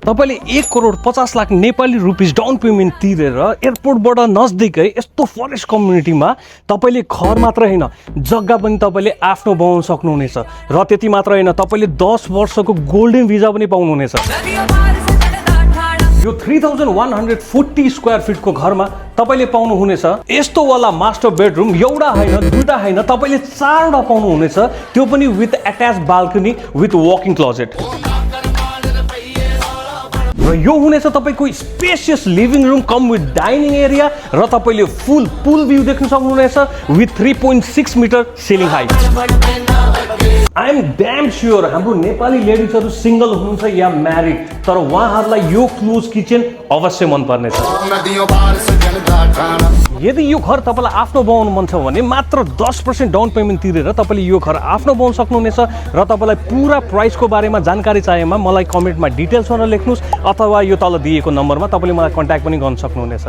तपाईले 1 crore 50 lakh Nepali rupees down payment तिरेर एयरपोर्टबाट नजदिकै यस्तो फरेस्ट कम्युनिटीमा तपाईले घर मात्र हैन जग्गा पनि तपाईले आफ्नो बनाउन सक्नुहुनेछ र त्यति मात्र हैन तपाईले 10 वर्षको गोल्डन भिजा पनि पाउनुहुनेछ। यो 3140 स्क्वायर फिटको घरमा तपाईले पाउनुहुनेछ यस्तो वाला मास्टर बेडरुम, एउटा हैन दुईटा हैन तपाईले 4वटा पाउनुहुनेछ, त्यो पनि with attach balcony with walking closet. र यो हुनेछ तपाईको spacious living room cum with dining area र तपाईले फुल पुल भ्यू देख्न सक्नुहुनेछ with 3.6 meter ceiling height. I am damn sure हाम्रो नेपाली लेडिजहरु सिंगल हुनुहुन्छ या म्यारिड तर उहाँहरुलाई यो क्लोज किचन अवश्य मन पर्नेछ। यदि यो घर तपाईलाई आफ्नो बनाउनु मन छ भने मात्र 10% डाउन पेमेन्ट तिरेर तपाईले यो घर आफ्नो बनाउन सक्नुहुनेछ र तपाईलाई पूरा प्राइसको बारेमा जानकारी चाहिएमा मलाई कमेन्टमा डिटेल्समा लेख्नुस् अथवा यो तल दिएको नम्बरमा तपाईले मलाई कन्ट्याक्ट पनि गर्न सक्नुहुनेछ।